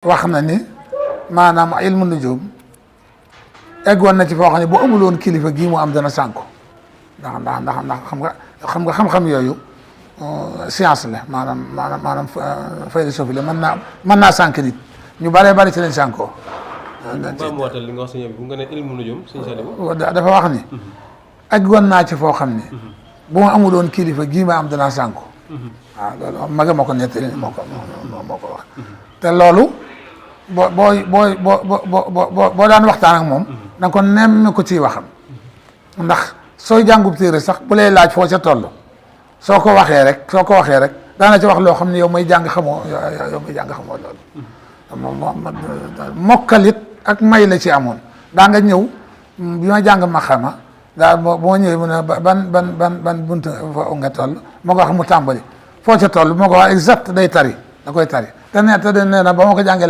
wax na ni maanaam ilmu nujum eggoon na ci foo xam ne bu amuloon kilifa gii mu am dana sànku ndax xam-xam yooyu science la maanaam philosophie la mën naa sànk nit ñu bari ci lañ sànkoo. waatal li nga wax sëñ bi bu nga ne ilmu nujum sëñ Saliou dafa wax ni eggoon naa ci foo xam ne bu ma amuloon kilifa gii ma am dana sànku. waaw loolu maga ma ko nettali moo ko wax te loolu boo daan waxtaan ak moom da nga ko nemme ko ciy waxam ndax sooy jàngub téere sax bu lay laaj foo ca toll soo ko waxee rek daana ci wax loo xam ne yow may jàng xamoo loolu mokkalit ak may la ci amoon daa nga ñëw bi ma jàng maxama daa boo ñëwee mu ne ban bunt nga toll moo ko wax mu tàmbali foo ca toll moo ko wax exact day tari da koy tari te nee na ba ma ko jàngee